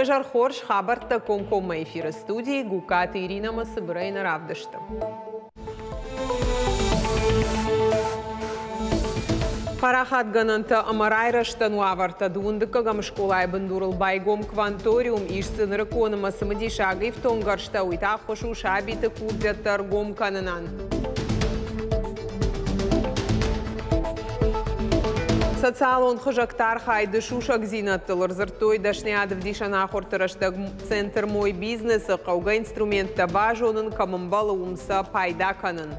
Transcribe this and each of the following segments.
Уе зӕр хорз, хабӕрттӕ комкоммӕ эфиры студийы Гугкаты Иринӕмӕ цыбырӕй нӕ равдысты. Парахатгӕнӕнтӕ ӕмӕ райрӕзтӕн уавӕртӕ дыууын дыккӕгӕм скъолайы бындурыл байгом кванториум, ис дзы нырыккон ӕмӕ цымыдисаг ифтонггӕрзтӕ, уый та ӕххуыс у сабиты курдиӕттӕ ӕргом кӕнынӕн. Социалон хызӕгты архайды сусӕгдзинӕдтыл ӕрдзырдтой дӕсныйад ӕвдисӕн ахуырты рӕстӕг центр «Мой бизнес»-ы хъӕугӕ инструменттӕ базонын, кӕм ӕмбӕлы, уым сӕ пайда кӕнын.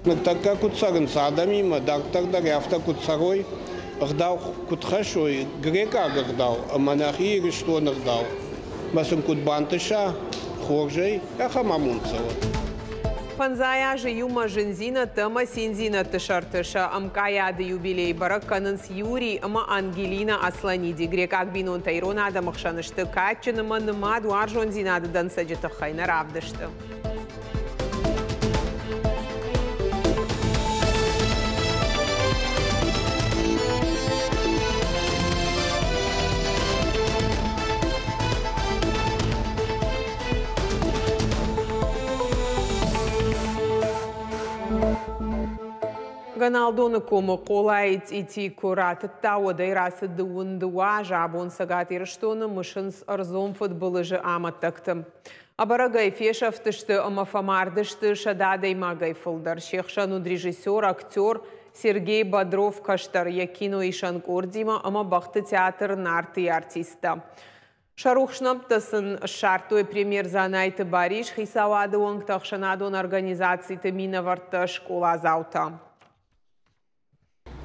Ныртӕккӕ куыд цӕрынц адӕмимӕ, дарддӕр дӕр афтӕ куыд цӕрой, ӕгъдау куыд хӕссой, грекъаг ӕгъдау ӕмӕ нӕхи Ирыстоны ӕгъдау, мӕ сын куыд бантыса хорзӕй, ахӕм амонд цӕуӕд. Фӕндзай азы иумӕ зындзинӕдты ӕмӕ циндзинӕдты сӕрты сӕ ӕмкъайады юбилей бӕрӕг кӕнынц Юрий ӕмӕ Ангелина Асланиди. Грекъаг бинонтӕ ирон адӕмы хсӕн сты кадджын ӕмӕ нымад уарзондзинады дӕнцӕджы тыххӕй нӕ равдысты. Гӕналдоны комы Хъолайы цъити куы ратыдта, уӕдӕй рацыд дыууын дыууӕ азы. Абон Цӕгат Ирыстоны мысынц ӕрдзон фыдбылызы амӕттӕгты. Ӕбӕрӕгӕй фесӕфтысты ӕмӕ фӕмардысты 100 адӕймагӕй фылдӕр. Се хсӕн уыд режиссер, актер Сергей Бодров кӕстӕр йӕ киноисӕн къордимӕ ӕмӕ бӕхты театр «Нарты» артисттӕ. Сӕ рухс нӕмттӕ сын ссардтой премьер Дзанайты Барис, хицауады уӕнгтӕ, ӕхсӕнадон организациты минӕвӕрттӕ, скъоладзаутӕ.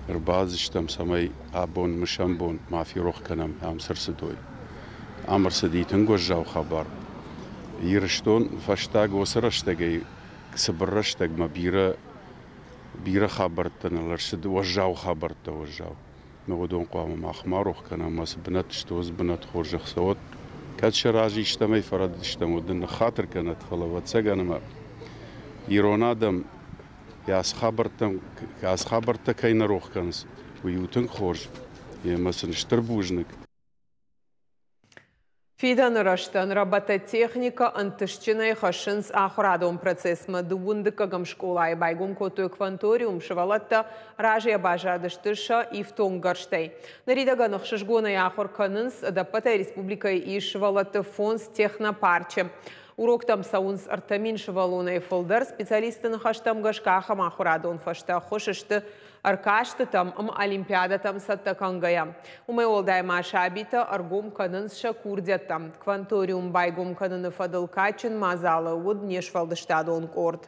Ӕрбадзыстӕм, цӕмӕй абон мысӕн бон ма ферох кӕнӕм, ам цы рцыдой. Ам ӕрцыди тынг уӕззау хабар. Ирыстон фӕстаг уыцы рӕстӕгӕй цыбыр рӕстӕгмӕ бирӕ бирӕ хабӕрттӕ ныл ӕрцыд, уӕззау хабӕрттӕ уӕззау. Но уыдон хъуамӕ мах ма рох кӕнӕм ӕмӕ цы бынӕтты сты, уыцы бынат хорзӕх цӕуӕд. Кӕд сӕ разы истӕмӕй фӕрӕдыдыстӕм, уӕд нын ныххатыр кӕнӕд, фӕлӕ ӕвӕццӕгӕн ӕмӕ ирон адӕм ацы хабӕрттӕ кӕй нӕ рох кӕнынц, уый у тынг хорз ӕмӕ сын стыр бузныг. Фидӕны рӕзтӕн робототехникӕ ӕнтыстджынӕй хӕссынц ахуырадон процессмӕ. Дыууын дыккӕгӕм скъолайы байгом кодтой кванториум, сывӕллӕттӕ разыйӕ баззадысты сӕ ифтонггӕрзтӕй. Ныридӕгӕн ӕхсызгонӕй ахуыр кӕнынц, ӕдӕппӕтӕй республикӕйы ис сывӕллӕтты фондз технопарчы. Уроктӕм цӕуынц 3000 сывӕллонӕй фылдӕр. Специалистты ныхӕстӕм гӕсгӕ ахӕм ахуырадон фӕзтӕ ӕххуыс сты ӕркастытӕм ӕмӕ олимпиадӕтӕм цӕттӕ кӕнгӕйӕ. Уымӕй уӕлдай ма сабитӕ ӕргом кӕнынц сӕ курдиӕттӕ. Кванториум байгом кӕныны фӕдыл кадджын мадзалы уыд не сфӕлдыстадон къорд.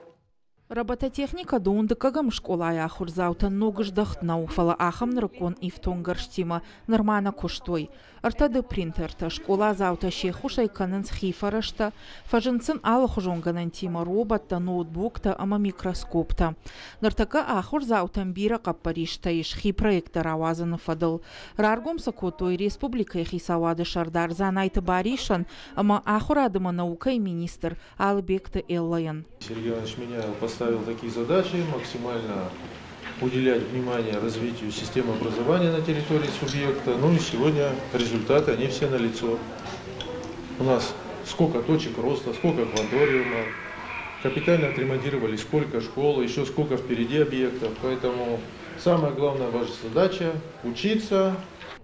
Робототехникӕ дыууын дыккӕгӕм скъолайы ахуырдзаутӕн ног здӕхт нӕу, фӕлӕ ахӕм нырыккон ифтонггӕрзтимӕ нырма нӕ куыстой. Ӕртӕ принтертӕ скъоладзаутӕ се ххуысӕй кӕнынц хи фӕрӕзтӕ, фӕзынд сын алыхуызон гӕнӕнтимӕ роботтӕ, ноутбуктӕ ӕмӕ микроскоптӕ. Ныртӕккӕ ахуырдзаутӕм бирӕ хъӕппӕристӕ ис хи проекттӕ рауадзыны фӕдыл. Раргом сӕ кодтой республикӕйы хицауады сӕрдар Дзанайты Барисӕн ӕмӕ ахуырад ӕмӕ наукӕйы министр Алыбегты Эллайӕн. Сергей Иванович Меняйло поставил такие задачи, максимально уделять внимание развитию системы образования на территории субъекта. Ну и сегодня результаты, они все налицо. У нас сколько точек роста, сколько кванториума, капитально отремонтировали сколько школ, еще сколько впереди объектов. Поэтому самая главная ваша задача – учиться.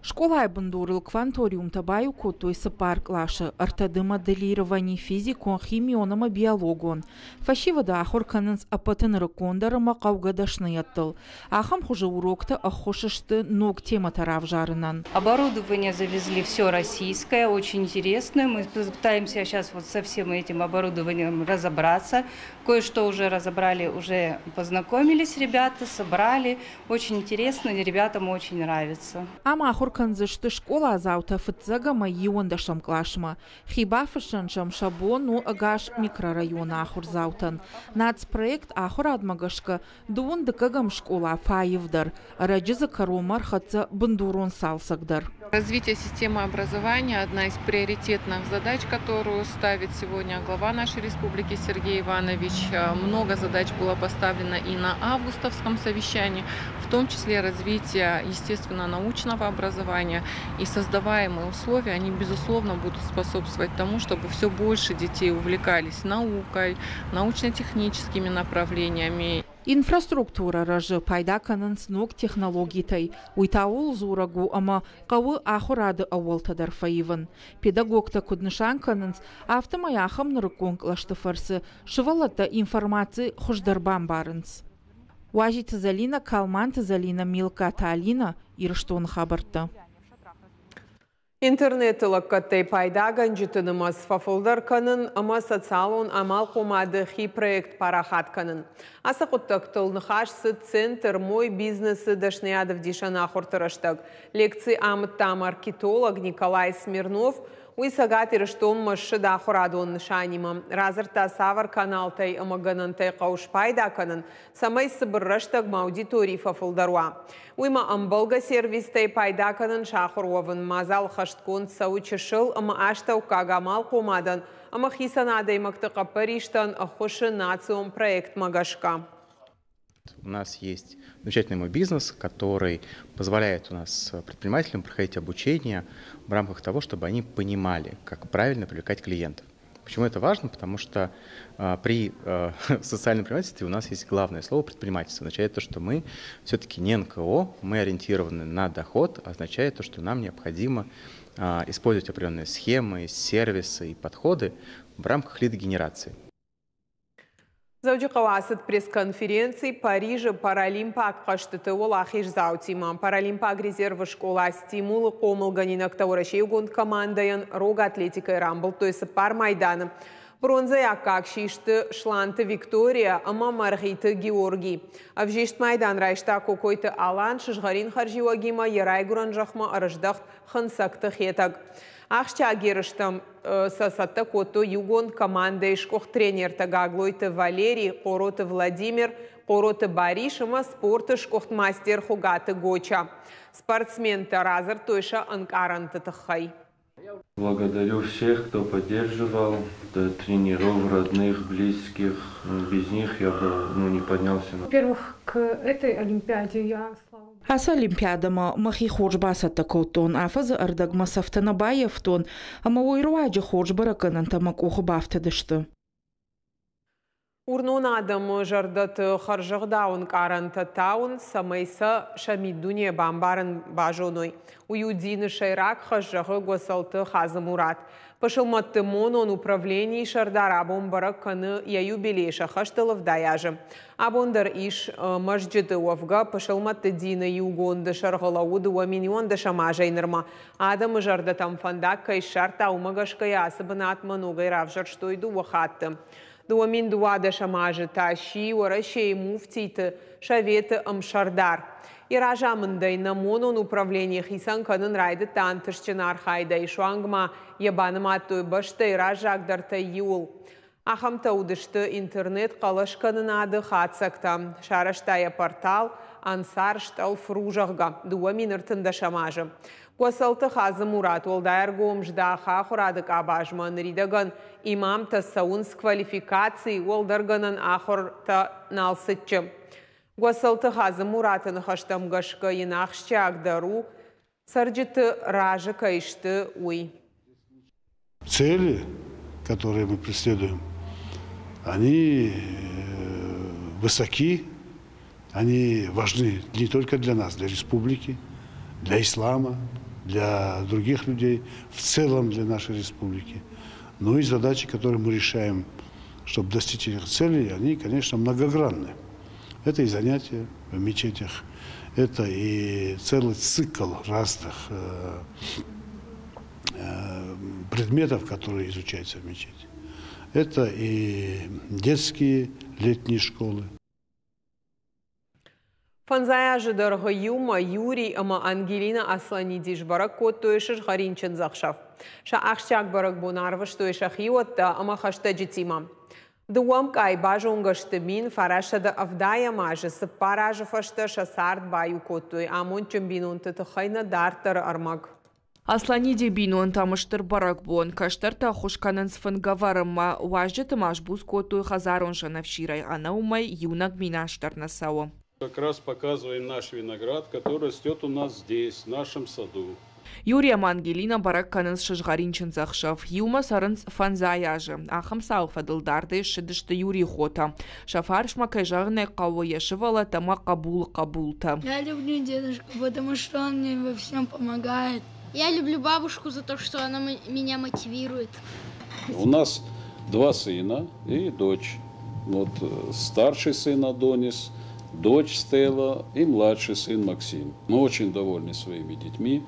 Скъолайы бындурыл кванториумтӕ баиу кодтой цыппар къласы: ӕртӕ моделировани, физикон, химион ӕмӕ биологон. Фӕсивӕды ахуыр кӕнынц ӕппӕты нырыккондӕр ӕмӕ хъӕугӕ дӕсныйӕдтыл. Ахӕм хуызы уроктӕ ӕххуыс сты ног темӕтӕ равзарынӕн. Оборудование завезли все российское, очень интересное. Мы пытаемся сейчас вот со всем этим оборудованием разобраться. Кое-что уже разобрали, уже познакомились ребята, собрали. Очень интересно, ребятам очень нравится. Ам ахуыр кӕндзысты скъоладзаутӕ фыццаг ӕмӕ иуӕндӕсӕм къласмӕ. Хи бафыссын сӕм сӕ бон у ӕгас микрорайоны ахуырдзаутӕн. Нацпроект ахуырадмӕ гӕсгӕ дыууын дыккӕгӕм скъола фӕаивдӕр, ӕрӕджы дзы кӕронмӕ ӕрхӕццӕ бындурон цалцӕг дӕр. Развитие системы образования – одна из приоритетных задач, которую ставит сегодня глава нашей республики Сергей Иванович. Много задач было поставлено и на августовском совещании, в том числе развитие естественно-научного образования. образования и создаваемые условия, они, безусловно, будут способствовать тому, чтобы все больше детей увлекались наукой, научно-техническими направлениями. Инфраструктурӕ рӕзы, пайда кӕнынц ног технологитӕй. Уый та ууыл дзурӕг у, ӕмӕ хъӕуы ахуырады ӕууӕлтӕ дӕр фӕивын. Педагогтӕ куыд нысан кӕнынц, афтӕмӕй ахӕм нырыккон кълӕсты фӕрцы сывӕллӕттӕ информаци хуыздӕр бамбарынц. Уазиты Зӕлинӕ, Калманты Зӕлинӕ, Милкаты Алинӕ, Ирыстоны хабӕрттӕ. Интернеты лӕггӕдтӕй пайдагӕнджыты нымӕц фӕфылдӕр кӕнын ӕмӕ социалон амалхъомады хи проект парахат кӕнын. Ацы хъуыддӕгтыл ныхас цыд центр «Мой бизнес»-ы дӕсныйадӕвдисӕн ахуырты рӕстӕг. Лекци амыдта маркетолог Николай Смирнов. Уый Цӕгат Ирыстонмӕ ссыд ахуырадон нысанимӕ. Радзырдта, цавӕр каналтӕй ӕмӕ гӕнӕнтӕй хъӕуы спайда кӕнын, цӕмӕй цыбыр рӕстӕгмӕ аудитори фӕфылдӕр уа. Уыимӕ ӕмбӕлгӕ сервистӕй пайда кӕнын сахуыр уӕвын. Мадзал хӕстгонд цӕуы чысыл ӕмӕ астӕуккаг амалхъомадӕн ӕмӕ хицӕн адӕймӕгты хъӕппӕристӕн ӕххуысы национ проектмӕ гӕсгӕ. У нас есть замечательный «Мой бизнес», который позволяет у нас предпринимателям проходить обучение в рамках того, чтобы они понимали, как правильно привлекать клиентов. Почему это важно? Потому что при социальном предпринимательстве у нас есть главное слово предпринимательство. Означает то, что мы все-таки не НКО, мы ориентированы на доход, означает то, что нам необходимо использовать определенные схемы, сервисы и подходы в рамках лидогенерации. Дзӕуджыхъӕуы ацыд пресс-конференци Парижы Паралимпаг хъӕзтыты уӕлахиздзаутимӕ. Паралимпаг резервы скъола «Стимул»-ы хъомылгӕнинӕгтӕ Уӕрӕсейы иугонд командӕйӕн рог атлетикӕйы рамбылдтой цыппар майданы. Бронзӕйы аккаг систы Сланты Виктория ӕмӕ Мӕргъиты Георгий. Ӕвзист майдан райста Кокойты Алан, сызгъӕрин хӕрзиуӕгимӕ йӕ райгуырӕн зӕхмӕ ӕрыздӕхт Хынцӕгты Хетӕг. Ахсджиаг ерыстӕм сӕ цӕттӕ кодтой иугонд командӕйы сгуыхт тренертӕ Гаглойты Валерий, Хъороты Владимир, Хъороты Барис ӕмӕ спорты сгуыхт мастер Хуыгаты Гоча. Спортсментӕ радзырдтой сӕ ӕнкъарӕнты тыххӕй. Благодарю всех, кто поддерживал, тренеров, родных, близких. Без них я бы, ну, не поднялся. Во-первых, к этой Олимпиаде я, слава Ацы Олимпиадӕмӕ мӕхи хорз бацӕттӕ кодтон, афӕдзы ӕрдӕгмӕ цӕфтӕ нӕ баййӕфтон, ӕмӕ уый руаджы хорз бӕрӕггӕнӕнтӕ мӕ къухы бафтыдысты. Уырнон адӕмы зӕрдӕты хӕрзӕгъдау ӕнкъарӕнтӕ тауын, цӕмӕй сӕ сӕ миддуне бамбарын базоной. Уый у дины сӕйраг хӕс, зӕгъы Гуӕцӕлты Хадзымурат. Пысылмӕтты монон управленийы сӕрдар абон бӕрӕг кӕны йӕ юбилей сӕххӕстыл 70 азы. Абон дӕр ис мӕзджыты уӕвгӕ пысылмӕтты дины иугонды сӕргъы лӕууы 2 010 азӕй нырмӕ. Адӕмы зӕрдӕтӕм фӕндаг кӕй ссардта, уымӕ гӕсгӕ йӕ ацы бынатмӕ ногӕй равзӕрстой дыууӕ хатты. 2012 азы та сси Уӕрӕсейы муфтийты советы ӕмсӕрдар. Йӕ разамындӕй нӕ монон управлени хицӕн кӕнын райдыдта ӕнтыстджын архайдӕй, суанг ма йӕ банымадтой бӕстӕйы раззагдӕртӕй иуыл. Ахӕмтӕ уыдысты интернет хъӕлӕскӕнынады хатдзӕгтӕ. Сарӕзта йӕ портал Ансар стъӕлф ру, зӕгъгӕ, 2013 азы. Гуӕцӕлты Хадзымурат уӕлдай ӕргом здахы ахуырады къабазмӕ. Ныридӕгӕн имамтӕ цӕуынц квалификаци уӕлдӕргӕнӕн ахуыртӕ Налцыччы. Гуӕцӕлты Хадзымураты ныхӕстӕм гӕсгӕ йын ахсджиагдӕр у, цӕрджыты разы кӕй сты, уый. Цели, которые мы преследуем, они высоки, они важны не только для нас, для республики, для ислама, для других людей, в целом для нашей республики. Ну и задачи, которые мы решаем, чтобы достичь этих целей, они, конечно, многогранны. Это и занятия в мечетях, это и целый цикл разных предметов, которые изучаются в мечети. Это и детские летние школы. 50 азы дӕргъы иумӕ Юрий ӕмӕ Ангелина Асланиди сбӕрӕг кодтой сызгъӕрин чындзӕхсӕв. Сӕ ахсджиаг бӕрӕгбон арвыстой сӕ хиуӕттӕ ӕмӕ хӕстӕджытимӕ. Дыууӕ мкъай базонгӕ сты 1970 азы, 4 азы фӕстӕ сӕ цард баиу кодтой. Амондджын бинонты тыххӕй нӕ дарддӕры ӕрмӕг. Асланиди бинонтӕм стыр бӕрӕгбон. Кӕстӕртӕ ӕххуыс кӕнынц фынгӕвӕрынмӕ. Уазджыты ма сбуц кодтой хӕдзарон сӕнӕфсирӕй. Ӕнӕ уымӕй иунӕг минас дӕр нӕ цӕуы. Как раз показываем наш виноград, который растет у нас здесь, в нашем саду. Юри ӕмӕ Ангелинӕ бӕрӕг кӕнынц сызгъӕрин чындзӕхсӕв. Иумӕ цӕрынц фӕндзай азы. Ахӕм цауы фӕдыл дардӕй ссыдысты Юрийы хотӕ. Сӕ фарсмӕ, кӕй зӕгъын ӕй хъӕуы, йӕ сывӕллӕттӕ ӕмӕ хъӕбулы хъӕбултӕ. Я люблю дедушку, потому что он мне во всем помогает. Я люблю бабушку за то, что она меня мотивирует. У нас два сына и дочь. Вот старший сын Адонис, дочь Стелла и младший сын Максим. Мы очень довольны своими детьми,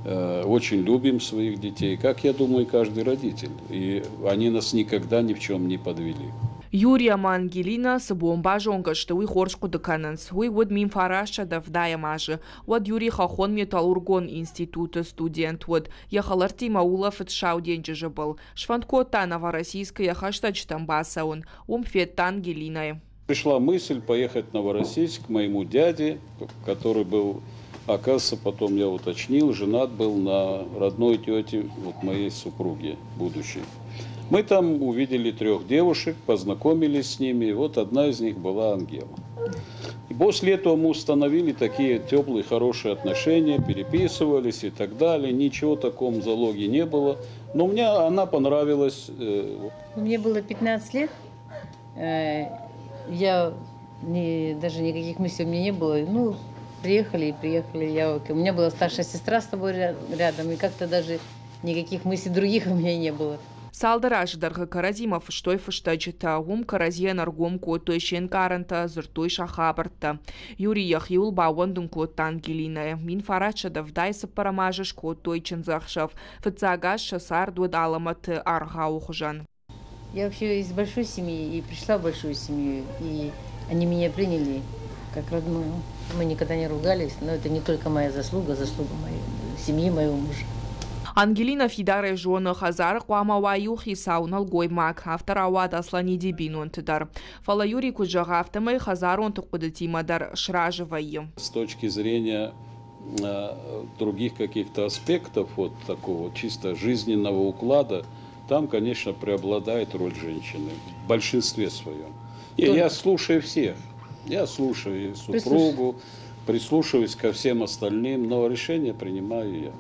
очень любим своих детей, как, я думаю, каждый родитель. И они нас никогда ни в чем не подвели. Юри ӕмӕ Ангелинӕ цы бон базонгӕ сты, уый хорз хъуыды кӕнынц. Уый уыд 1970-ӕм азы. Уӕд Юри хӕххон металлургон институты студент уыд. Йӕ хӕлӕрттимӕ улӕфыд Сау денджызы был. Сфӕнд кодта Новороссийскы йӕ хӕстӕджытӕм бацӕуын. Уым федта Ангелинӕйы. Пришла мысль поехать в Новороссийск к моему дяде, который был, оказывается, потом я уточнил, женат был на родной тете вот моей супруги будущей. Мы там увидели трех девушек, познакомились с ними, и вот одна из них была Ангела. И после этого мы установили такие теплые, хорошие отношения, переписывались и так далее. Ничего такого залоге не было. Но мне она понравилась. Мне было 15 лет. Я не, даже никаких мыслей у меня не было. Ну, приехали и приехали. У меня была старшая сестра с тобой рядом, и как-то даже никаких мыслей других у меня не было. Цалдӕр азы дӕргъы кӕрӕдзимӕ фыстой фыстӕджытӕ, уым кӕрӕдзийӕн ӕргом кодтой се нкъарӕнтӕ, дзырдтой сӕ хабӕрттӕ. Юри йӕхиуыл баууӕндын кодта Ангелинӕйы. 1974 азы скодтой чындзӕхсӕв. Фыццаг аз сӕ цард уыд алӕмӕты аргъауы хуызӕн. Я вообще из большой семьи и пришла в большую семью, и они меня приняли как родную. Мы никогда не ругались, но это не только моя заслуга, заслуга моей семьи, моего мужа. Ангелинӕ фидарӕй зоны, хӕдзары хъуамӕ уа иу хицау, нӕлгоймаг, афтӕ рауад Асланиди бинонты дӕр. Фӕлӕ Юрий куыд зӕгъы, афтӕмӕй хӕдзаронты хъуыдытимӕ дӕр сразы вӕййы. С точки зрения других каких-то аспектов вот такого чисто жизненного уклада, там, конечно, преобладает роль женщины в большинстве своем. И я слушаю всех. Я слушаю супругу, прислушиваюсь ко всем остальным, но решение принимаю я.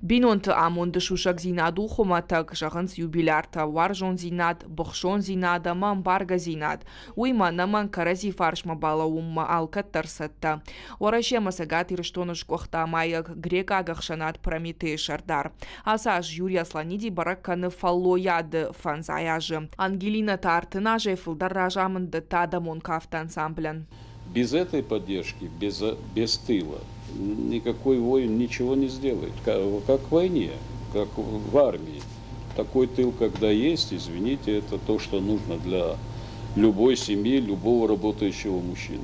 Бинонты амонды сусӕгдзинад у хуымӕтӕг, зӕгъынц юбиляртӕ, уарзондзинад, быхсондзинад ӕмӕ ӕмбаргӕдзинад. Уыимӕ ӕнӕмӕнг кӕрӕдзи фарсмӕ балӕууынмӕ алкӕддӕр цӕттӕ. Уӕрӕсе ӕмӕ Цӕгат Ирыстоны сгуыхт амайӕг, грекъаг ӕхсӕнад Прометей сӕрдар. Ацы аз Юрий Асланиди бӕрӕг кӕны фӕллойады фӕндзай азы. Ангелинӕ та 30 азӕй фылдӕр разамынд дӕтты адӕмон кафты ансамблӕн. Без этой поддержки, без тыла, никакой воин ничего не сделает. Как в войне, как в армии. Такой тыл, когда есть, извините, это то, что нужно для любой семьи, любого работающего мужчины.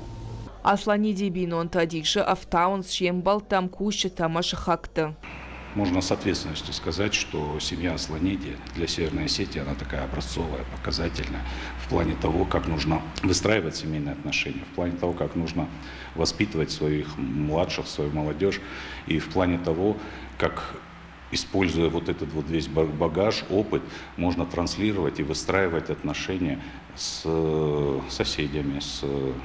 Асланиди бинонтӕ дисы ӕфтауынц се мбӕлттӕ, ӕмкусджытӕ ӕмӕ сыхӕгты. Можно с ответственностью сказать, что семья Асланиди для Северной Осетии, она такая образцовая, показательная в плане того, как нужно выстраивать семейные отношения, в плане того, как нужно воспитывать своих младших, свою молодежь, и в плане того, как, используя вот этот вот весь багаж, опыт, можно транслировать и выстраивать отношения с соседями, с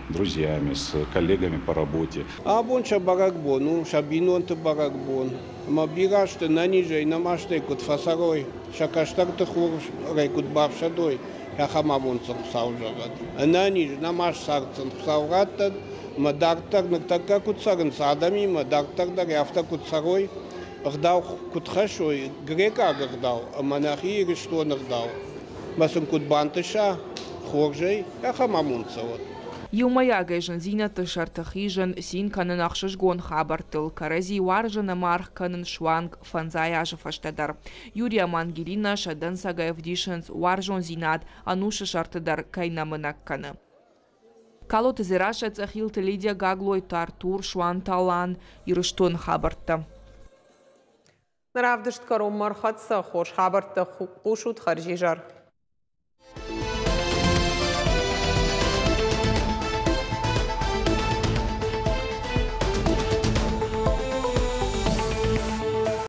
друзьями, с коллегами по работе. Абон сӕ бӕрӕгбон у, сӕ бинонты бӕрӕгбон. Ӕмӕ бирӕ азты ӕнӕнизӕй, ӕнӕмастӕй куыд фӕцӕрой, сӕ кӕстӕрты хорзӕй куыд бафсӕдой, ахӕм амонд сын Хуыцау зӕгъӕд. Ӕнӕниз, ӕнӕмаст цард сын Хуыцау раттӕд, ӕмӕ дарддӕр ныртӕккӕ куыд цӕрынц адӕмимӕ, дарддӕр дӕр афтӕ куыд цӕрой, ӕгъдау куыд хӕссой, грекъаг ӕгъдау ӕмӕ нӕхи Ирыстоны ӕгъдау, ӕмӕ сын куыд бантыса хорзӕй, ахӕм амонд цӕуӕд. Иумӕйагӕй зындзинӕдты сӕрты хизын, цин кӕнын ӕхсызгон хабӕрттыл, кӕрӕдзи уарзын ӕмӕ аргъ кӕнын суанг фӕндзай азы фӕстӕ дӕр. Юрий ӕмӕ Ангелинӕ сӕ дӕнцӕгӕй ӕвдисынц, уарзондзинад ӕнусы сӕрты дӕр кӕй нӕ мынӕг кӕны. Калоты Дзерассӕ, Цъӕхилты Лидия, Гаглойты Артур, Суанты Алан, Ирыстоны хабӕрттӕ. Равдыст кӕронмӕ ӕрхӕццӕ. Хорз хабӕрттӕ хъусут. Хӕрзизӕр.